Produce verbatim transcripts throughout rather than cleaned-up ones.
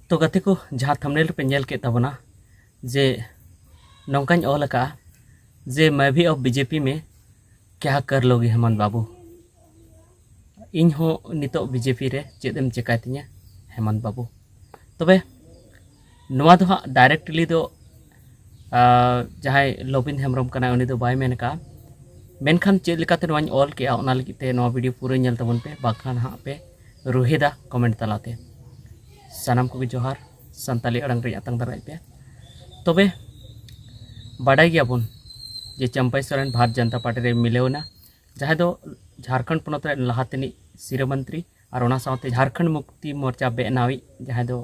ᱛᱚ ᱜᱟᱛᱮ ᱠᱚ, ᱡᱟᱦᱟᱸ ᱛᱷᱟᱢᱵᱱᱮᱞ ᱨᱮᱯᱮ ᱧᱮᱞ ᱠᱮᱫ ᱛᱟᱵᱚᱱᱟ, ᱡᱮ ᱱᱚᱝᱠᱟᱧ ᱚᱞ ᱟᱠᱟᱫᱼᱟ ᱡᱮ "मैं भी अब बीजेपी में, क्या कर लोगे हेमंत बाबू?" ᱤᱧ ᱦᱚᱸ ᱱᱤᱛᱚᱜ ᱵᱤᱡᱮᱯᱤ ᱨᱮ ᱪᱮᱫ ᱮᱢ ᱪᱮᱠᱟᱭ ᱛᱤᱧᱟ ᱦᱮᱢᱚᱱᱛ ᱵᱟᱹᱵᱩ? ᱛᱚᱵᱮ ᱱᱚᱣᱟ ᱫᱚ ᱦᱟᱸᱜ ᱰᱟᱭᱨᱮᱠᱴᱞᱤ ᱫᱚ ᱟᱨ ᱡᱟᱦᱟᱸᱭ ᱞᱚᱵᱤᱱ ᱦᱮᱢᱵᱨᱚᱢ ᱠᱟᱱᱟᱭ, ᱩᱱᱤ ᱫᱚ ᱵᱟᱭ ᱢᱮᱱ ᱟᱠᱟᱫᱼᱟ᱾ ᱢᱮᱱᱠᱷᱟᱱ ᱪᱮᱫ ᱞᱮᱠᱟᱛᱮ ᱱᱚᱣᱟᱧ ᱚᱞ ᱠᱮᱜᱼᱟ, ᱚᱱᱟ ᱞᱟᱹᱜᱤᱫ ᱛᱮ ᱱᱚᱣᱟ ᱵᱷᱤᱰᱤᱭᱳ ᱯᱩᱨᱟᱹ ᱧᱮᱞ ᱛᱟᱵᱚᱱ ᱯᱮ, ᱵᱟᱝᱠᱷᱟᱱ ᱦᱟᱸᱜ ᱯᱮ ᱨᱩᱦᱮᱫᱟ ᱠᱚᱢᱮᱱᱴ ᱛᱟᱞᱟᱛᱮ᱾ ᱥᱟᱱᱟᱢ ᱠᱚᱜᱮ ᱡᱚᱦᱟᱨ, ᱥᱟᱱᱛᱟᱞᱤ ᱟᱲᱟᱝ ᱨᱮᱧ ᱟᱛᱟᱝ ᱫᱟᱨᱟᱢᱮᱫ ᱯᱮᱭᱟ᱾ ᱛᱚᱵᱮ ᱵᱟᱰᱟᱭ ᱜᱮᱭᱟᱵᱚᱱ ᱡᱮ ᱪᱟᱢᱯᱟᱭ ᱥᱚᱨᱮᱱ ᱵᱷᱟᱨᱚᱛ ᱡᱚᱱᱚᱛᱟ ᱯᱟᱨᱴᱤ ᱨᱮ ᱢᱤᱞᱟᱹᱣ ᱮᱱᱟ, ᱡᱟᱦᱟᱸᱭ ᱫᱚ ᱡᱷᱟᱲᱠᱷᱚᱸᱰ ᱯᱚᱱᱚᱛ ᱨᱮᱱ ᱞᱟᱦᱟ ᱛᱮᱱᱤᱡ ᱥᱤᱨᱟᱹ ᱢᱚᱱᱛᱨᱤ ᱟᱨ ᱚᱱᱟ ᱥᱟᱶᱛᱮ ᱡᱷᱟᱲᱠᱷᱚᱸᱰ ᱢᱩᱠᱛᱤ ᱢᱳᱨᱪᱟ ᱵᱮᱱᱟᱣᱤᱡ ᱡᱟᱦᱟᱸᱭ ᱫᱚ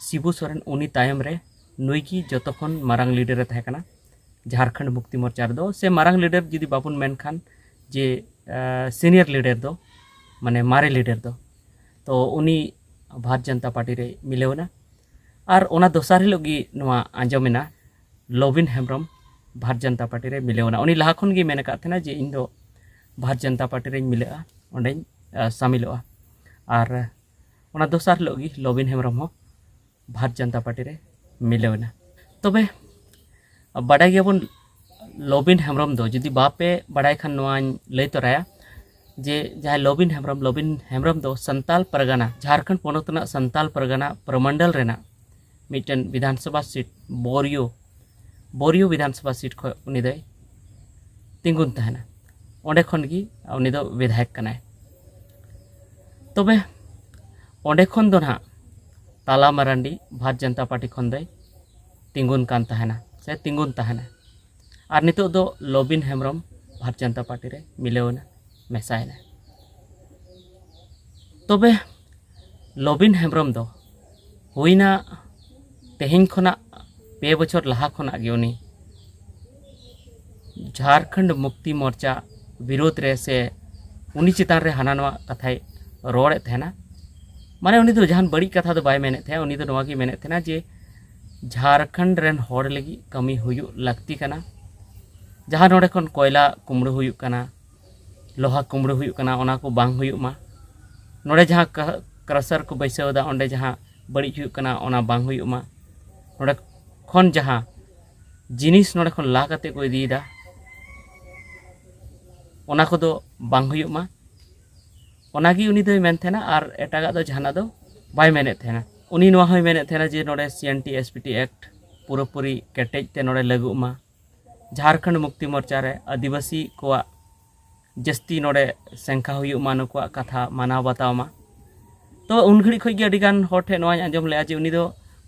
ᱥᱤᱵᱩ ᱥᱚᱨᱮᱱ, ᱩᱱᱤ ᱛᱟᱭᱚᱢ ᱨᱮ ᱱᱩᱭ ᱜᱮ ᱡᱚᱛᱚ ᱠᱷᱚᱱ ᱢᱟᱨᱟᱝ ᱞᱤᱰᱟᱨ ᱮ ᱛᱟᱦᱮᱸ ᱠᱟᱱᱟ ᱡᱷᱟᱲᱠᱷᱚᱸᱰ ᱢᱩᱠᱛᱤ ᱢᱳᱨᱪᱟ ᱨᱮᱫᱚ᱾ ᱥᱮ ᱢᱟᱨᱟᱝ ᱞᱤᱰᱟᱨ ᱡᱩᱫᱤ ᱵᱟᱵᱚᱱ ᱢᱮᱱ ᱠᱷᱟᱱ, ᱡᱮ ᱥᱤᱱᱤᱭᱟᱨ ᱞᱤᱰᱟᱨ ᱫᱚ, ᱢᱟᱱᱮ ᱢᱟᱨᱮ ᱞᱤᱰᱟᱨ ᱫᱚ, ᱛᱚ ᱩᱱᱤ ᱵᱷᱟᱨᱚᱛ ᱡᱚᱱᱚᱛᱟ ᱯᱟᱨᱴᱤ ᱨᱮ ᱢᱤᱞᱟᱹᱣ ᱮᱱᱟ᱾ ᱟᱨ ᱚᱱᱟ ᱫᱚᱥᱟᱨ ᱦᱤᱞᱳᱜ ᱜᱮ ᱱᱚᱣᱟ ᱟᱸᱡᱚᱢ ᱮᱱᱟ ᱞᱚᱵᱤᱱ ᱦᱮᱢᱵᱨᱚᱢ ᱵᱷᱟᱨᱚᱛ ᱡᱚᱱᱚᱛᱟ ᱯᱟᱨᱴᱤ ᱨᱮ ᱢᱤᱞᱟᱹᱣ ᱮᱱᱟ᱾ ᱩᱱᱤ ᱞᱟᱦᱟ ᱠᱷᱚᱱ ᱜᱮ ᱢᱮᱱ ᱟᱠᱟᱫ ᱛᱟᱦᱮᱱᱟ ᱡᱮ ᱤᱧ ᱫᱚ ᱵᱷᱟᱨᱚᱛ ᱡᱚᱱᱚᱛᱟ ᱯᱟᱨᱴᱤ ᱨᱮᱧ ᱢᱤᱞᱟᱹᱜᱼᱟ, ᱚᱸᱰᱮᱧ ᱟᱸ, ᱥᱟᱢᱤᱞᱚᱜᱼᱟ᱾ ᱟᱨ ᱚᱱᱟ ᱫᱚᱥᱟᱨ ᱦᱤᱞᱳᱜ ᱜᱮ ᱞᱚᱵᱤᱱ ᱦᱮᱢᱵᱨᱚᱢ ᱦᱚᱸ ᱵᱷᱟᱨᱚᱛ ᱡᱚᱱᱚᱛᱟ ᱯᱟᱨᱴᱤ ᱨᱮ ᱢᱤᱞᱟᱹᱣ ᱮᱱᱟ᱾ ᱛᱚᱵᱮ ᱵᱟᱰᱟᱭ ᱜᱮᱭᱟᱵᱚᱱ, ᱞᱚᱵᱤᱱ ᱦᱮᱢᱵᱨᱚᱢ ᱫᱚ, ᱡᱩᱫᱤ ᱵᱟᱯᱮ ᱵᱟᱲᱟᱭ ᱠᱷᱟᱱ ᱱᱚᱣᱟᱧ ᱞᱟᱹᱭ ᱛᱚᱨᱟᱭᱟ, ᱡᱮ ᱡᱟᱦᱟᱸᱭ ᱞᱚᱵᱤᱱ ᱦᱮᱢᱵᱨᱚᱢ, ᱞᱚᱵᱤᱱ ᱦᱮᱢᱵᱨᱚᱢ ᱫᱚ ᱥᱟᱱᱛᱟᱞ ᱯᱟᱨᱜᱟᱱᱟ, ᱡᱷᱟᱲᱠᱷᱚᱸᱰ ᱯᱚᱱᱚᱛ ᱨᱮᱱᱟᱜ ᱥᱟᱱᱛᱟᱞ ᱯᱟᱨᱜᱟᱱᱟ ᱯᱨᱚᱢᱚᱱᱰᱚᱞ ᱨᱮᱱᱟᱜ ᱢᱤᱫᱴᱮᱱ ᱵᱤᱫᱷᱟᱱ ᱥᱚᱵᱷᱟ ᱥᱤᱴ ᱵᱳᱨᱤᱭᱳ, ᱵᱳᱨᱤᱭᱳ ᱵᱤᱫᱷᱟᱱ ᱥᱚᱵᱷᱟ ᱥᱤᱴ ᱠᱷᱚᱱ ᱩᱱᱤ ᱫᱚᱭ ᱛᱤᱸᱜᱩᱱ ᱛᱟᱦᱮᱱᱟ᱾ ᱚᱸᱰᱮ ᱠᱷᱚᱱ ᱜᱮ ᱩᱱᱤ ᱫᱚ ᱵᱤᱫᱷᱟᱭᱚᱠ ᱠᱟᱱᱟᱭ᱾ ᱛᱚᱵᱮ ᱚᱸᱰᱮ ᱠᱷᱚᱱ ᱫᱚ ᱱᱟᱦᱟᱜ ᱛᱟᱞᱟ ᱢᱟᱨᱟᱱᱰᱤ ᱵᱷᱟᱨᱚᱛ ᱡᱚᱱᱚᱛᱟ ᱯᱟᱨᱴᱤ ᱠᱷᱚᱱ ᱫᱚᱭ ᱛᱤᱸᱜᱩᱱ ᱠᱟᱱ ᱛᱟᱦᱮᱱᱟ ᱥᱮ ᱛᱤᱸᱜᱩᱱ ᱛᱟᱦᱮᱱᱟ᱾ ᱟᱨ ᱱᱤᱛᱚᱜ ᱫᱚ ᱞᱚᱵᱤᱱ ᱦᱮᱢᱵᱨᱚᱢ ᱵᱷᱟᱨᱚᱛ ᱡᱚᱱᱚᱛᱟ ᱯᱟᱨᱴᱤ ᱨᱮ ᱢᱤᱞᱟᱹᱣ ᱮᱱᱟ, ᱢᱮᱥᱟᱭᱮᱱᱟ᱾ ᱛᱚᱵᱮ ᱞᱚᱵᱤᱱ ᱦᱮᱢᱵᱨᱚᱢ ᱫᱚ ᱦᱩᱭᱱᱟ ᱛᱮᱦᱮᱧ ᱠᱷᱚᱱᱟᱜ ᱯᱮ ᱵᱚᱪᱷᱚᱨ ᱞᱟᱦᱟ ᱠᱷᱚᱱᱟᱜ ᱜᱮ ᱩᱱᱤ ᱡᱷᱟᱨᱠᱷᱚᱸᱰ ᱢᱩᱠᱛᱤ ᱢᱳᱨᱪᱟ ᱵᱤᱨᱳᱫᱷ ᱨᱮ ᱥᱮ ᱩᱱᱤ ᱪᱮᱛᱟᱱ ᱨᱮ ᱦᱟᱱᱟ ᱱᱚᱣᱟ ᱠᱟᱛᱷᱟᱭ ᱨᱚᱲᱮᱫ ᱛᱟᱦᱮᱱᱟ᱾ ᱢᱟᱱᱮ ᱩᱱᱤ ᱫᱚ ᱡᱟᱦᱟᱱ ᱵᱟᱹᱲᱤᱡ ᱠᱟᱛᱷᱟ ᱫᱚ ᱵᱟᱭ ᱢᱮᱱᱮᱫ ᱛᱟᱦᱮᱸᱫ, ᱩᱱᱤ ᱫᱚ ᱱᱚᱣᱟ ᱜᱮ ᱢᱮᱱᱮᱫ ᱛᱟᱦᱮᱱᱟ ᱡᱮ ᱡᱷᱟᱨᱠᱷᱚᱸᱰ ᱨᱮᱱ ᱦᱚᱲ ᱞᱟᱹᱜᱤᱫ ᱠᱟᱹᱢᱤ ᱦᱩᱭᱩᱜ ᱞᱟᱹᱠᱛᱤ ᱠᱟᱱᱟ᱾ ᱡᱟᱦᱟᱸ ᱱᱚᱰᱮ ᱠᱷᱚᱱ ᱠᱚᱭᱞᱟ ᱠᱩᱢᱲᱩ ᱦᱩᱭᱩᱜ ᱠᱟᱱᱟ, ᱞᱳᱦᱟ ᱠᱩᱢᱲᱩ ᱦᱩᱭᱩᱜ ᱠᱟᱱᱟ, ᱚᱱᱟ ᱠᱚ ᱵᱟᱝ ᱦᱩᱭᱩᱜ ᱢᱟ᱾ ᱱᱚᱰᱮ ᱡᱟᱦᱟᱸ ᱠᱨᱟᱥᱟᱨ ᱠᱚ ᱵᱟᱹᱭᱥᱟᱹᱣ ᱮᱫᱟ, ᱚᱸᱰᱮ ᱡᱟᱦᱟᱸ ᱵᱟᱹᱲᱤᱡ ᱦᱩᱭᱩᱜ ᱠᱟᱱᱟ, ᱚᱱᱟ ᱵᱟᱝ ᱦᱩᱭᱩᱜ ᱢᱟ᱾ ᱱᱚᱰᱮ ᱠᱷᱚᱱ ᱡᱟᱦᱟᱸ ᱡᱤᱱᱤᱥ ᱱᱚᱰᱮ ᱠᱷᱚᱱ ᱞᱟ ᱠᱟᱛᱮ ᱠᱚ ᱤᱫᱤᱭᱮᱫᱟ, ᱚᱱᱟ ᱠᱚᱫᱚ ᱵᱟᱝ ᱦᱩᱭᱩᱜ ᱢᱟ, ᱚᱱᱟᱜᱮ ᱩᱱᱤ ᱫᱚᱭ ᱢᱮᱱ ᱛᱟᱦᱮᱱᱟ᱾ ᱟᱨ ᱮᱴᱟᱜᱟᱜ ᱫᱚ ᱡᱟᱦᱟᱱᱟᱜ ᱫᱚ ᱵᱟᱭ ᱢᱮᱱᱮᱫ ᱛᱟᱦᱮᱱᱟ᱾ ᱩᱱᱤ ᱱᱚᱣᱟ ᱦᱚᱸᱭ ᱢᱮᱱᱮᱫ ᱛᱟᱦᱮᱱᱟ ᱡᱮ ᱱᱚᱰᱮ C N T S P T act ᱯᱩᱨᱟᱹᱯᱩᱨᱤ ᱠᱮᱴᱮᱡ ᱛᱮ ᱱᱚᱰᱮ ᱞᱟᱹᱜᱩᱜ ᱢᱟ, ᱡᱷᱟᱨᱠᱷᱚᱸᱰ ᱢᱩᱠᱛᱤ ᱢᱳᱨᱪᱟ ᱨᱮ ᱟᱹᱫᱤᱵᱟᱹᱥᱤ ᱠᱚᱣᱟᱜ ᱡᱟᱹᱥᱛᱤ ᱱᱚᱰᱮ ᱥᱮᱝᱠᱷᱟ ᱦᱩᱭᱩᱜ ᱢᱟ, ᱱᱩᱠᱩᱣᱟᱜ ᱠᱟᱛᱷᱟ ᱢᱟᱱᱟᱣ ᱵᱟᱛᱟᱣ ᱢᱟ᱾ ᱛᱚ ᱩᱱ ᱜᱷᱟᱹᱲᱤᱡ ᱠᱷᱚᱱ ᱜᱮ ᱟᱹᱰᱤ ᱜᱟᱱ ᱦᱚᱲ ᱴᱷᱮᱱ ᱱᱚᱣᱟᱧ ᱟᱸᱡᱚᱢ ᱞᱮᱜᱼᱟ ᱡᱮ ᱩᱱᱤ ᱫᱚ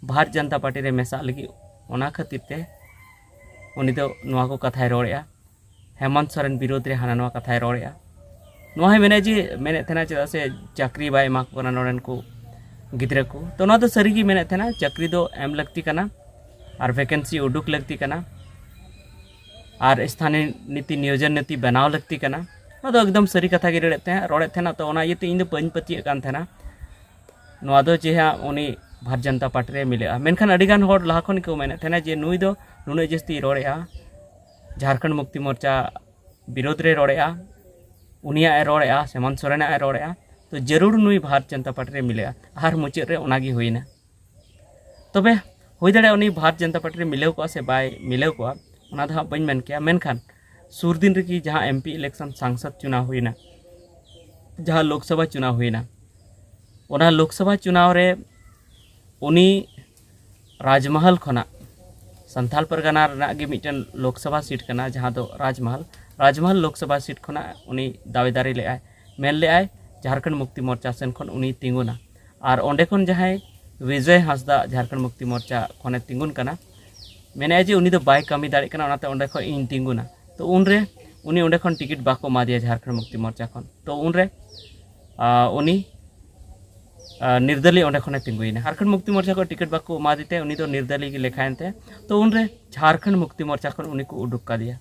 ᱵᱷᱟᱨᱚᱛ ᱡᱟᱱᱛᱟ ᱯᱟᱨᱴᱤ ᱨᱮ ᱢᱮᱥᱟᱜ ᱞᱟᱹᱜᱤᱫ, ᱚᱱᱟ ᱠᱷᱟᱹᱛᱤᱨ ᱛᱮ ᱩᱱᱤ ᱫᱚ ᱱᱚᱣᱟ ᱠᱚ ᱠᱟᱛᱷᱟᱭ ᱨᱚᱲᱮᱜᱼᱟ, ᱦᱮᱢᱚᱱᱛ ᱥᱚᱨᱮᱱ ᱵᱤᱨᱳᱫᱷ ᱨᱮ ᱦᱟᱱᱟ ᱱᱚᱣᱟ ᱠᱟᱛᱷᱟᱭ ᱨᱚᱲᱮᱜᱼᱟ᱾ ᱱᱚᱣᱟ ᱦᱚᱸᱭ ᱢᱮᱱᱮᱫ ᱡᱮ, ᱢᱮᱱᱮᱫ ᱛᱟᱦᱮᱱᱟ ᱪᱮᱫᱟᱜ ᱥᱮ ᱪᱟᱹᱠᱨᱤ ᱵᱟᱭ ᱮᱢᱟ ᱠᱚ ᱠᱟᱱᱟ ᱱᱚᱰᱮᱱ ᱠᱚ ᱜᱤᱫᱽᱨᱟᱹ ᱠᱚ᱾ ᱛᱚ ᱱᱚᱣᱟ ᱫᱚ ᱥᱟᱹᱨᱤᱜᱮ ᱢᱮᱱᱮᱫ ᱛᱟᱦᱮᱱᱟ, ᱪᱟᱹᱠᱨᱤ ᱫᱚ ᱮᱢ ᱞᱟᱹᱠᱛᱤ ᱠᱟᱱᱟ ᱟᱨ ᱵᱷᱮᱠᱮᱱᱥᱤ ᱩᱰᱩᱠ ᱞᱟᱹᱠᱛᱤ ᱠᱟᱱᱟ ᱟᱨ ᱥᱛᱷᱟᱱᱤᱭ ᱱᱤᱛᱤ ᱱᱤᱭᱳᱡᱚᱱ ᱱᱤᱛᱤ ᱵᱮᱱᱟᱣ ᱞᱟᱹᱠᱛᱤ ᱠᱟᱱᱟ᱾ ᱱᱚᱣᱟ ᱫᱚ ᱮᱠᱫᱚᱢ ᱥᱟᱹᱨᱤ ᱠᱟᱛᱷᱟ ᱜᱮ ᱨᱚᱲᱮᱫ ᱛᱟᱦᱮᱸ, ᱨᱚᱲᱮᱫ ᱛᱟᱦᱮᱱᱟ᱾ ᱛᱚ ᱚᱱᱟ ᱤᱭᱟᱹᱛᱮ ᱤᱧ ᱫᱚ ᱵᱟᱹᱧ ᱯᱟᱹᱛᱭᱟᱹᱜ ᱠᱟᱱ ᱛᱟᱦᱮᱱᱟ ᱱᱚᱣᱟ ᱫᱚ ᱡᱮ ᱦᱟᱸᱜ ᱩᱱᱤ ᱵᱷᱟᱨᱚᱛ ᱡᱟᱱᱛᱟ ᱯᱟᱨᱴᱤ ᱨᱮ ᱢᱤᱞᱟᱹᱜᱼᱟ᱾ ᱢᱮᱱᱠᱷᱟᱱ ᱟᱹᱰᱤ ᱜᱟᱱ ᱦᱚᱲ ᱞᱟᱦᱟ ᱠᱷᱚᱱ ᱜᱮᱠᱚ ᱢᱮᱱᱮᱫ ᱛᱟᱦᱮᱱᱟ ᱡᱮ ᱱᱩᱭ ᱫᱚ ᱱᱩᱱᱟᱹᱜ ᱡᱟᱹᱥᱛᱤᱭ ᱨᱚᱲᱮᱜᱼᱟ, ᱡᱷᱟᱨᱠᱷᱚᱸᱰ ᱢᱩᱠᱛᱤ ᱢᱳᱨᱪᱟ ᱵᱤᱨᱳᱫᱷ ᱨᱮ ᱨᱚᱲᱮᱜᱼᱟ, ᱩᱱᱤᱭᱟᱜ ᱮ ᱨᱚᱲᱮᱜᱼᱟ, ᱦᱮᱢᱚᱱᱛ ᱥᱚᱨᱮᱱᱟᱜ ᱮ ᱨᱚᱲᱮᱜᱼᱟ, ᱛᱚ ᱡᱟᱹᱨᱩᱲ ᱱᱩᱭ ᱵᱷᱟᱨᱚᱛ ᱡᱟᱱᱛᱟ ᱯᱟᱨᱴᱤ ᱨᱮ ᱢᱤᱞᱟᱹᱜᱼᱟ᱾ ᱟᱨ ᱢᱩᱪᱟᱹᱫ ᱨᱮ ᱚᱱᱟᱜᱮ ᱦᱩᱭᱱᱟ᱾ ᱛᱚᱵᱮ ᱦᱩᱭ ᱫᱟᱲᱮᱭᱟᱜᱼᱟ ᱩᱱᱤ ᱵᱷᱟᱨᱚᱛ ᱡᱟᱱᱛᱟ ᱯᱟᱨᱴᱤ ᱨᱮ ᱢᱤᱞᱟᱹᱣ ᱠᱚᱜᱼᱟ ᱥᱮ ᱵᱟᱭ ᱢᱤᱞᱟᱹᱣ ᱠᱚᱜᱼᱟ, ᱚᱱᱟ ᱫᱚ ᱦᱟᱸᱜ ᱵᱟᱹᱧ ᱢᱮᱱ ᱠᱮᱭᱟ᱾ ᱢᱮᱱᱠᱷᱟᱱ ᱥᱩᱨ ᱫᱤᱱ ᱨᱮᱜᱮ ᱡᱟᱦᱟᱸ ᱮᱢ ᱯᱤ ᱤᱞᱮᱠᱥᱚᱱ, ᱥᱟᱝᱥᱚᱫ ᱪᱩᱱᱟᱣ ᱦᱩᱭᱱᱟ, ᱡᱟᱦᱟᱸ ᱞᱳᱠᱥᱚᱵᱷᱟ ᱪᱩᱱᱟᱣ ᱦᱩᱭᱱᱟ, ᱚᱱᱟ ᱞᱳᱠᱥᱚᱵᱷᱟ ᱪᱩᱱᱟᱣ ᱨᱮ ᱩᱱᱤ ᱨᱟᱡᱽᱢᱚᱦᱚᱞ ᱠᱷᱚᱱᱟᱜ, ᱥᱟᱱᱛᱟᱞ ᱯᱟᱨᱜᱟᱱᱟ ᱨᱮᱱᱟᱜ ᱜᱮ ᱢᱤᱫᱴᱮᱱ ᱞᱳᱠᱥᱚᱵᱷᱟ ᱥᱤᱴ ᱠᱟᱱᱟ ᱡᱟᱦᱟᱸ ᱫᱚ ᱨᱟᱡᱽᱢᱚᱦᱚᱞ, ᱨᱟᱡᱽᱢᱚᱦᱚᱞ ᱞᱳᱠᱥᱚᱵᱷᱟ ᱥᱤᱴ ᱠᱷᱚᱱᱟᱜ ᱩᱱᱤ ᱫᱟᱣᱮᱫᱟᱨᱤ ᱞᱮᱫᱟᱭ, ᱢᱮᱱ ᱞᱮᱫᱟᱭ ᱡᱷᱟᱨᱠᱷᱚᱸᱰ ᱢᱩᱠᱛᱤ ᱢᱳᱨᱪᱟ ᱥᱮᱱ ᱠᱷᱚᱱ ᱩᱱᱤ ᱛᱤᱸᱜᱩᱱᱟ᱾ ᱟᱨ ᱚᱸᱰᱮ ᱠᱷᱚᱱ ᱡᱟᱦᱟᱸᱭ ᱵᱤᱡᱚᱭ ᱦᱟᱸᱥᱫᱟ ᱡᱷᱟᱨᱠᱷᱚᱸᱰ ᱢᱩᱠᱛᱤ ᱢᱳᱨᱪᱟ ᱠᱷᱚᱱᱮ ᱛᱤᱸᱜᱩᱱ ᱠᱟᱱᱟ, ᱢᱮᱱᱮᱫᱼᱟᱭ ᱡᱮ ᱩᱱᱤ ᱫᱚ ᱵᱟᱭ ᱠᱟᱹᱢᱤ ᱫᱟᱲᱮᱭᱟᱜ ᱠᱟᱱᱟ, ᱚᱱᱟᱛᱮ ᱚᱸᱰᱮ ᱠᱷᱚᱱ ᱤᱧ ᱛᱤᱸᱜᱩᱱᱟ᱾ ᱛᱚ ᱩᱱᱨᱮ ᱩᱱᱤ ᱚᱸᱰᱮ ᱠᱷᱚᱱ ᱴᱤᱠᱤᱴ ᱵᱟᱠᱚ ᱮᱢᱟ ᱫᱮᱭᱟ ᱡᱷᱟᱨᱠᱷᱚᱸᱰ ᱢᱩᱠᱛᱤ ᱢᱳᱨᱪᱟ ᱠᱷᱚᱱ᱾ ᱛᱚ ᱩᱱᱨᱮ ᱟᱨ ᱩᱱᱤ ᱟᱨ ᱱᱤᱨᱫᱟᱹᱞᱤ ᱚᱸᱰᱮ ᱠᱷᱚᱱᱮ ᱛᱤᱸᱜᱩᱭᱮᱱᱟ᱾ ᱡᱷᱟᱨᱠᱷᱚᱸᱰ ᱢᱩᱠᱛᱤ ᱢᱳᱨᱪᱟ ᱠᱷᱚᱱ ᱴᱤᱠᱤᱴ ᱵᱟᱠᱚ ᱮᱢᱟᱫᱮ ᱛᱮ ᱩᱱᱤ ᱫᱚ ᱱᱤᱨᱫᱟᱹᱞᱤ ᱜᱮ ᱞᱮᱠᱷᱟᱭᱮᱱ ᱛᱮ, ᱛᱚ ᱩᱱᱨᱮ ᱡᱷᱟᱨᱠᱷᱚᱸᱰ ᱢᱩᱠᱛᱤ ᱢᱳᱨᱪᱟ ᱠᱷᱚᱱ ᱩᱱᱤ ᱠᱚ ᱩᱰᱩᱠ ᱠᱟᱫᱮᱭᱟ᱾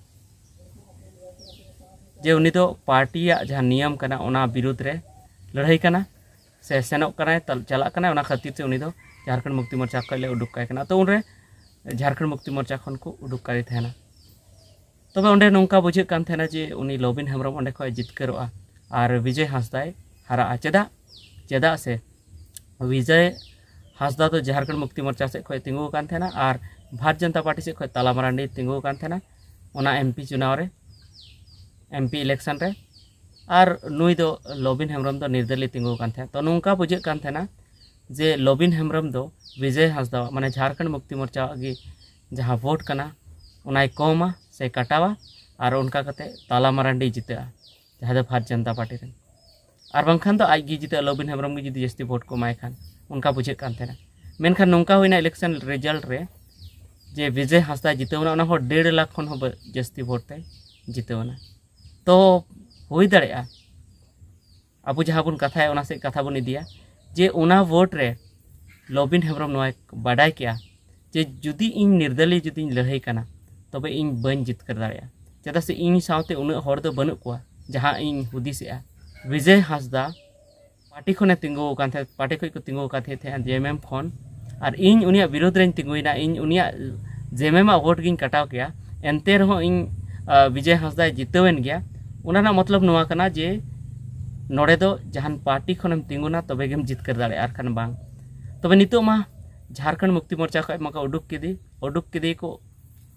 ᱡᱮ ᱩᱱᱤ ᱫᱚ ᱯᱟᱨᱴᱤᱭᱟᱜ ᱡᱟᱦᱟᱸ ᱱᱤᱭᱚᱢ ᱠᱟᱱᱟ ᱚᱱᱟ ᱵᱤᱨᱩᱫᱽ ᱨᱮ ᱞᱟᱹᱲᱦᱟᱹᱭ ᱠᱟᱱᱟ ᱥᱮ ᱥᱮᱱᱚᱜ ᱠᱟᱱᱟᱭ, ᱛᱟᱞ-, ᱪᱟᱞᱟᱜ ᱠᱟᱱᱟᱭ, ᱚᱱᱟ ᱠᱷᱟᱹᱛᱤᱨ ᱛᱮ ᱩᱱᱤ ᱫᱚ ᱡᱷᱟᱨᱠᱷᱚᱸᱰ ᱢᱩᱠᱛᱤ ᱢᱳᱨᱪᱟ ᱠᱷᱚᱱ ᱞᱮ ᱩᱰᱩᱠ ᱠᱟᱭ ᱠᱟᱱᱟ᱾ ᱛᱚ ᱩᱱᱨᱮ ᱡᱷᱟᱨᱠᱷᱚᱸᱰ ᱢᱩᱠᱛᱤ ᱢᱳᱨᱪᱟ ᱠᱷᱚᱱ ᱠᱚ ᱩᱰᱩᱠ ᱠᱟᱫᱮ ᱛᱟᱦᱮᱱᱟ᱾ ᱛᱚᱵᱮ ᱚᱸᱰᱮ ᱱᱚᱝᱠᱟ ᱵᱩᱡᱷᱟᱹᱜ ᱠᱟᱱ ᱛᱟᱦᱮᱱᱟ ᱡᱮ ᱩᱱᱤ ᱞᱚᱵᱤᱱ ᱦᱮᱢᱵᱨᱚᱢ ᱚᱸᱰᱮ ᱠᱷᱚᱱ ᱡᱤᱛᱠᱟᱹᱨᱚᱜᱼᱟ ᱟᱨ ᱵᱤᱡᱚᱭ ᱦᱟᱸᱥᱫᱟᱭ ᱦᱟᱨᱟᱜᱼᱟ᱾ ᱪᱮᱫᱟᱜ? ᱪᱮᱫᱟᱜ ᱥᱮ ᱵᱤᱡᱚᱭ ᱦᱟᱸᱥᱫᱟ ᱫᱚ ᱡᱷᱟᱲᱠᱷᱚᱸᱰ ᱢᱩᱠᱛᱤ ᱢᱳᱨᱪᱟ ᱥᱮᱫ ᱠᱷᱚᱱ ᱛᱤᱸᱜᱩ ᱟᱠᱟᱱ ᱛᱟᱦᱮᱱᱟ ᱟᱨ ᱵᱷᱟᱨᱚᱛ ᱡᱚᱱᱚᱛᱟ ᱯᱟᱨᱴᱤ ᱥᱮᱫ ᱠᱷᱚᱱ ᱛᱟᱞᱟ ᱢᱟᱨᱟᱱᱰᱤ ᱛᱤᱸᱜᱩ ᱟᱠᱟᱱ ᱛᱟᱦᱮᱱᱟ ᱚᱱᱟ ᱮᱢᱯᱤ ᱪᱩᱱᱟᱣ ᱨᱮ, ᱮᱢᱯᱤ ᱤᱞᱮᱠᱥᱚᱱ ᱨᱮ᱾ ᱟᱨ ᱱᱩᱭ ᱫᱚ, ᱞᱚᱵᱤᱱ ᱦᱮᱢᱵᱨᱚᱢ ᱫᱚ ᱱᱤᱨᱫᱟᱹᱞᱤᱭ ᱛᱤᱸᱜᱩ ᱟᱠᱟᱱ ᱛᱟᱦᱮᱸᱫ᱾ ᱛᱚ ᱱᱚᱝᱠᱟ ᱵᱩᱡᱷᱟᱹᱜ ᱠᱟᱱ ᱛᱟᱦᱮᱱᱟ ᱡᱮ ᱞᱚᱵᱤᱱ ᱦᱮᱢᱵᱨᱚᱢ ᱫᱚ ᱵᱤᱡᱚᱭ ᱦᱟᱸᱥᱫᱟ, ᱢᱟᱱᱮ ᱡᱷᱟᱲᱠᱷᱚᱸᱰ ᱢᱩᱠᱛᱤ ᱢᱳᱨᱪᱟ ᱜᱮ ᱡᱟᱦᱟᱸ ᱵᱷᱳᱴ ᱠᱟᱱᱟ, ᱚᱱᱟᱭ ᱠᱚᱢᱟ ᱥᱮ ᱠᱟᱴᱟᱣᱟ, ᱟᱨ ᱚᱱᱠᱟ ᱠᱟᱛᱮ ᱛᱟᱞᱟ ᱢᱟᱨᱟᱱᱰᱤ ᱡᱤᱛᱟᱹᱜᱼᱟ, ᱡᱟᱦᱟᱸᱭ ᱫᱚ ᱵᱷᱟᱨᱚᱛ ᱡᱚᱱᱚᱛᱟ ᱯᱟᱨᱴᱤ ᱨᱮᱱ᱾ ᱟᱨ ᱵᱟᱝᱠᱷᱟᱱ ᱫᱚ ᱟᱡ ᱜᱮ ᱡᱤᱛᱟᱹᱜᱼᱟ, ᱞᱚᱵᱤᱱ ᱦᱮᱢᱵᱨᱚᱢ ᱜᱮ ᱡᱩᱫᱤ ᱡᱟᱹᱥᱛᱤ ᱵᱷᱳᱴ ᱠᱚ ᱮᱢᱟᱭ ᱠᱷᱟᱱ, ᱚᱱᱠᱟ ᱵᱩᱡᱷᱟᱹᱜ ᱠᱟᱱ ᱛᱟᱦᱮᱱᱟ᱾ ᱢᱮᱱᱠᱷᱟᱱ ᱱᱚᱝᱠᱟ ᱦᱩᱭᱱᱟ ᱤᱞᱮᱠᱥᱚᱱ ᱨᱮᱡᱟᱞᱴ ᱨᱮ ᱡᱮ ᱵᱤᱡᱚᱭ ᱦᱟᱸᱥᱫᱟ ᱡᱤᱛᱟᱹᱣ ᱮᱱᱟ, ᱚᱱᱟ ᱦᱚᱸ ᱰᱮᱲ ᱞᱟᱠᱷ ᱠᱷᱚᱱ ᱦᱚᱸ ᱵᱟ-, ᱡᱟᱹᱥᱛᱤ ᱵᱷᱳᱴ ᱛᱮ ᱡᱤᱛᱟᱹᱣ ᱮᱱᱟ᱾ ᱛᱚ ᱦᱩᱭ ᱫᱟᱲᱮᱭᱟᱜᱼᱟ ᱟᱵᱚ ᱡᱟᱦᱟᱸ ᱵᱚᱱ ᱠᱟᱛᱷᱟᱭᱟ ᱚᱱᱟ ᱥᱮᱫ ᱠᱟᱛᱷᱟ ᱵᱚᱱ ᱤᱫᱤᱭᱟ ᱡᱮ ᱚᱱᱟ ᱵᱷᱳᱴ ᱨᱮ ᱞᱚᱵᱤᱱ ᱦᱮᱢᱵᱨᱚᱢ ᱱᱚᱣᱟᱭ ᱵᱟᱰᱟᱭ ᱠᱮᱜᱼᱟ ᱡᱮ ᱡᱩᱫᱤ ᱤᱧ ᱱᱤᱨᱫᱟᱹᱞᱤᱭ ᱡᱩᱫᱤᱧ ᱞᱟᱹᱲᱦᱟᱹᱭ ᱠᱟᱱᱟ, ᱛᱚᱵᱮ ᱤᱧ ᱵᱟᱹᱧ ᱡᱤᱛᱠᱟᱹᱨ ᱫᱟᱲᱮᱭᱟᱜᱼᱟ᱾ ᱪᱮᱫᱟᱜ ᱥᱮ ᱤᱧ ᱥᱟᱶᱛᱮ ᱩᱱᱟᱹᱜ ᱦᱚᱲ ᱫᱚ ᱵᱟᱹᱱᱩᱜ ᱠᱚᱣᱟ ᱡᱟᱦᱟᱸ ᱤᱧ ᱦᱩᱫᱤᱥᱮᱜᱼᱟ᱾ ᱵᱤᱡᱚᱭ ᱦᱟᱸᱥᱫᱟ ᱯᱟᱨᱴᱤ ᱠᱷᱚᱱᱮ ᱛᱤᱸᱜᱩ ᱟᱠᱟᱱ ᱛᱟᱦᱮᱸᱫ, ᱯᱟᱨᱴᱤ ᱠᱷᱚᱱ ᱠᱚ ᱛᱤᱸᱜᱩ ᱟᱠᱟᱫ ᱛᱟᱦᱮᱸᱫ ᱡᱮ ᱮᱢ ᱮᱢ ᱠᱷᱚᱱ, ᱟᱨ ᱤᱧ ᱩᱱᱤᱭᱟᱜ ᱵᱤᱨᱳᱫᱷ ᱨᱮᱧ ᱛᱤᱸᱜᱩᱭᱮᱱᱟ, ᱤᱧ ᱩᱱᱤᱭᱟᱜ ᱡᱮ ᱮᱢ ᱮᱢ ᱟᱜ ᱵᱷᱳᱴ ᱜᱤᱧ ᱠᱟᱴᱟᱣ ᱠᱮᱭᱟ, ᱮᱱᱛᱮ ᱨᱮᱦᱚᱸ ᱤᱧ, ᱟ, ᱵᱤᱡᱚᱭ ᱦᱟᱸᱥᱫᱟᱭ ᱡᱤᱛᱟᱹᱣᱮᱱ ᱜᱮᱭᱟ᱾ ᱚᱱᱟ ᱨᱮᱱᱟᱜ ᱢᱚᱛᱞᱚᱵ ᱱᱚᱣᱟ ᱠᱟᱱᱟ ᱡᱮ ᱱᱚᱰᱮ ᱫᱚ ᱡᱟᱦᱟᱱ ᱯᱟᱨᱴᱤ ᱠᱷᱚᱱᱮᱢ ᱛᱤᱸᱜᱩᱱᱟ ᱛᱚᱵᱮ ᱜᱮᱢ ᱡᱤᱛᱠᱟᱹᱨ ᱫᱟᱲᱮᱭᱟᱜᱼᱟ, ᱟᱨ ᱠᱷᱟᱱ ᱵᱟᱝ᱾ ᱛᱚᱵᱮ ᱱᱤᱛᱚᱜ ᱢᱟ ᱡᱷᱟᱲᱠᱷᱚᱸᱰ ᱢᱩᱠᱛᱤ ᱢᱳᱨᱪᱟ ᱠᱷᱚᱱ ᱢᱟᱠᱚ ᱩᱰᱩᱠ ᱠᱮᱫᱮ, ᱩᱰᱩᱠ ᱠᱮᱫᱮ ᱠᱚ,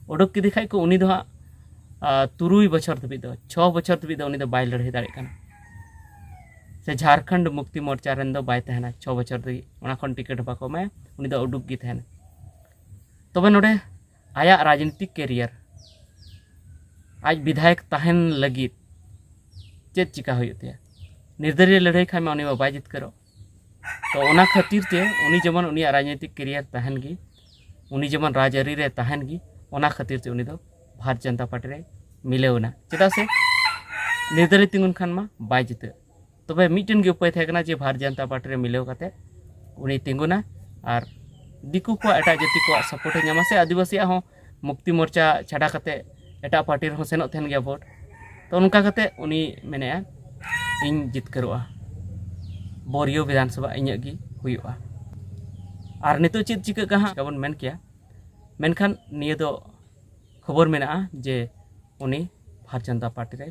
ᱩᱰᱩᱠ ᱠᱮᱫᱮ ᱠᱷᱟᱡ ᱠᱚ ᱩᱱᱤ ᱫᱚ ᱦᱟᱸᱜ, ᱟ, ᱛᱩᱨᱩᱭ ᱵᱚᱪᱷᱚᱨ ᱫᱷᱟᱹᱵᱤᱡ ᱫᱚ, ᱪᱷᱚ ᱵᱚᱪᱷᱚᱨ ᱫᱷᱟᱹᱵᱤᱡ ᱫᱚ ᱩᱱᱤ ᱫᱚ ᱵᱟᱭ ᱞᱟᱹᱲᱦᱟᱹᱭ ᱫᱟᱲᱮᱭᱟᱜ ᱠᱟᱱᱟ᱾ ᱥᱮ ᱡᱷᱟᱲᱠᱷᱚᱸᱰ ᱢᱩᱠᱛᱤ ᱢᱳᱨᱪᱟ ᱨᱮᱱ ᱫᱚ ᱵᱟᱭ ᱛᱟᱦᱮᱱᱟ ᱪᱷᱚ ᱵᱚᱪᱷᱚᱨ ᱫᱷᱟᱹᱵᱤᱡ, ᱚᱱᱟ ᱠᱷᱚᱱ ᱴᱤᱠᱤᱴ ᱦᱚᱸ ᱵᱟᱠᱚ ᱮᱢᱟᱭᱟ, ᱩᱱᱤ ᱫᱚ ᱩᱰᱩᱠ ᱜᱮ ᱛᱟᱦᱮᱱᱟ᱾ ᱛᱚᱵᱮ ᱱᱚᱰᱮ ᱟᱭᱟᱜ ᱨᱟᱡᱽᱱᱤᱛᱤᱠ ᱠᱮᱨᱤᱭᱟᱨ, ᱟᱡ ᱵᱤᱫᱷᱟᱭᱚᱠ ᱛᱟᱦᱮᱱ ᱞᱟᱹᱜᱤᱫ ᱪᱮᱫ ᱪᱤᱠᱟ ᱦᱩᱭᱩᱜ ᱛᱟᱭᱟ? ᱱᱤᱨᱫᱟᱹᱞᱤᱭ ᱞᱟᱹᱲᱦᱟᱹᱭ ᱠᱷᱟᱱ ᱢᱟ ᱩᱱᱤ ᱢᱟ ᱵᱟᱭ ᱡᱤᱛᱠᱟᱹᱨᱚᱜ᱾ ᱛᱚ ᱚᱱᱟ ᱠᱷᱟᱹᱛᱤᱨ ᱛᱮ ᱩᱱᱤ ᱡᱮᱢᱚᱱ ᱩᱱᱤᱭᱟᱜ ᱨᱟᱡᱽᱱᱤᱛᱤᱠ ᱠᱮᱨᱤᱭᱟᱨ ᱛᱟᱦᱮᱱ ᱜᱮ, ᱩᱱᱤ ᱡᱮᱢᱚᱱ ᱨᱟᱡᱽᱟᱹᱨᱤ ᱨᱮ ᱛᱟᱦᱮᱱ ᱜᱮ, ᱚᱱᱟ ᱠᱷᱟᱹᱛᱤᱨ ᱛᱮ ᱩᱱᱤ ᱫᱚ ᱵᱷᱟᱨᱚᱛ ᱡᱚᱱᱚᱛᱟ ᱯᱟᱨᱴᱤ ᱨᱮ ᱢᱤᱞᱟᱹᱣ ᱮᱱᱟ᱾ ᱪᱮᱫᱟᱜ ᱥᱮ ᱱᱤᱨᱫᱟᱹᱞᱤᱭ ᱛᱤᱸᱜᱩᱱ ᱠᱷᱟᱱ ᱢᱟ ᱵᱟᱭ ᱡᱤᱛᱟᱹᱜ᱾ ᱛᱚᱵᱮ ᱢᱤᱫᱴᱮᱱ ᱜᱮ ᱩᱯᱟᱹᱭ ᱛᱟᱦᱮᱸ ᱠᱟᱱᱟ ᱡᱮ ᱵᱷᱟᱨᱚᱛ ᱡᱚᱱᱚᱛᱟ ᱯᱟᱨᱴᱤ ᱨᱮ ᱢᱤᱞᱟᱹᱣ ᱠᱟᱛᱮ ᱩᱱᱤ ᱛᱤᱸᱜᱩᱱᱟ ᱟᱨ ᱫᱤᱠᱩ ᱠᱚᱣᱟᱜ, ᱮᱴᱟᱜ ᱡᱟᱹᱛᱤ ᱠᱚᱣᱟᱜ ᱥᱟᱯᱳᱨᱴ ᱮ ᱧᱟᱢᱟ, ᱥᱮ ᱟᱹᱫᱤᱵᱟᱹᱥᱤᱭᱟᱜ ᱦᱚᱸ ᱢᱩᱠᱛᱤ ᱢᱳᱨᱪᱟ ᱪᱷᱟᱰᱟ ᱠᱟᱛᱮ ᱮᱴᱟᱜ ᱯᱟᱨᱴᱤ ᱨᱮᱦᱚᱸ ᱥᱮᱱᱚᱜ ᱛᱟᱦᱮᱱ ᱜᱮᱭᱟ ᱵᱷᱳᱴ᱾ ᱛᱚ ᱚᱱᱠᱟ ᱠᱟᱛᱮ ᱩᱱᱤ ᱢᱮᱱᱮᱫᱼᱟ, "ᱤᱧ ᱡᱤᱛᱠᱟᱹᱨᱚᱜᱼᱟ, ᱵᱳᱨᱤᱭᱳ ᱵᱤᱫᱷᱟᱱ ᱥᱚᱵᱷᱟ ᱤᱧᱟᱹᱜ ᱜᱮ ᱦᱩᱭᱩᱜᱼᱟ᱾" ᱟᱨ ᱱᱤᱛᱚᱜ ᱪᱮᱫ ᱪᱤᱠᱟᱹᱜ ᱠᱟᱱᱟ ᱦᱟᱸᱜ ᱪᱤᱠᱟᱵᱚᱱ ᱢᱮᱱ ᱠᱮᱭᱟ, ᱢᱮᱱᱠᱷᱟᱱ ᱱᱤᱭᱟᱹ ᱫᱚ ᱠᱷᱚᱵᱚᱨ ᱢᱮᱱᱟᱜᱼᱟ ᱡᱮ ᱩᱱᱤ ᱵᱷᱟᱨᱚᱛ ᱡᱚᱱᱚᱛᱟ ᱯᱟᱨᱴᱤ ᱨᱮ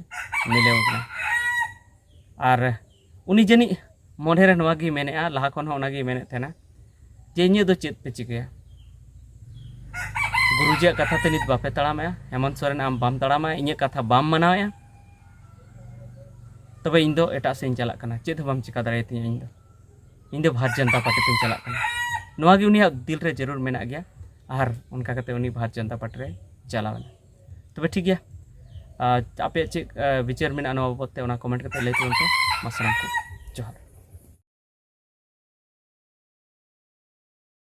ᱢᱤᱞᱟᱹᱣ ᱠᱟᱱᱟ᱾ ᱟᱨ ᱩᱱᱤ ᱡᱟᱹᱱᱤᱡ ᱢᱚᱱᱮ ᱨᱮ ᱱᱚᱣᱟ ᱜᱮᱭ ᱢᱮᱱᱮᱫᱼᱟ, ᱞᱟᱦᱟ ᱠᱷᱚᱱ ᱦᱚᱸ ᱚᱱᱟ ᱜᱮᱭ ᱢᱮᱱᱮᱫ ᱛᱟᱦᱮᱱᱟ ᱡᱮ ᱤᱧᱟᱹᱜ ᱫᱚ ᱪᱮᱫ ᱯᱮ ᱪᱤᱠᱟᱹᱭᱟ? ᱜᱩᱨᱩᱡᱤᱭᱟᱜ ᱠᱟᱛᱷᱟ ᱛᱮ ᱱᱤᱛ ᱵᱟᱯᱮ ᱛᱟᱲᱟᱢᱮᱜᱼᱟ, ᱦᱮᱢᱚᱱᱛ ᱥᱚᱨᱮᱱ ᱟᱢ ᱵᱟᱢ ᱛᱟᱲᱟᱢᱟ, ᱤᱧᱟᱹᱜ ᱠᱟᱛᱷᱟ ᱵᱟᱢ ᱢᱟᱱᱟᱣᱮᱜᱼᱟ, ᱛᱚᱵᱮ ᱤᱧ ᱫᱚ ᱮᱴᱟᱜ ᱥᱮᱫ ᱤᱧ ᱪᱟᱞᱟᱜ ᱠᱟᱱᱟ, ᱪᱮᱫ ᱦᱚᱸ ᱵᱟᱢ ᱪᱤᱠᱟ ᱫᱟᱲᱮᱭᱟᱛᱤᱧᱟ ᱤᱧ ᱫᱚ᱾ ᱤᱧ ᱫᱚ ᱵᱷᱟᱨᱚᱛ ᱡᱚᱱᱚᱛᱟ ᱯᱟᱨᱴᱤ ᱛᱮᱧ ᱪᱟᱞᱟᱜ ᱠᱟᱱᱟ᱾ ᱱᱚᱣᱟ ᱜᱮ ᱩᱱᱤᱭᱟᱜ ᱫᱤᱞ ᱨᱮ ᱡᱟᱹᱨᱩᱲ ᱢᱮᱱᱟᱜ ᱜᱮᱭᱟ, ᱟᱨ ᱚᱱᱠᱟ ᱠᱟᱛᱮ ᱩᱱᱤ ᱵᱷᱟᱨᱚᱛ ᱡᱚᱱᱚᱛᱟ ᱯᱟᱨᱴᱤ ᱨᱮ ᱪᱟᱞᱟᱣ ᱮᱱᱟ᱾ ᱛᱚᱵᱮ ᱴᱷᱤᱠ ᱜᱮᱭᱟ, ᱟᱨ ᱟᱯᱮᱭᱟᱜ ᱪᱮᱫ, ᱟᱨ, ᱵᱤᱪᱟᱹᱨ ᱢᱮᱱᱟᱜᱼᱟ ᱱᱚᱣᱟ ᱵᱟᱵᱚᱫ ᱛᱮ, ᱚᱱᱟ ᱠᱚᱢᱮᱱᱴ ᱠᱟᱛᱮ ᱞᱟᱹᱭ ᱛᱟᱵᱚᱱ ᱯᱮ᱾ ᱢᱟ ᱥᱟᱱᱟᱢ ᱠᱚ ᱡᱚᱦᱟᱨ᱾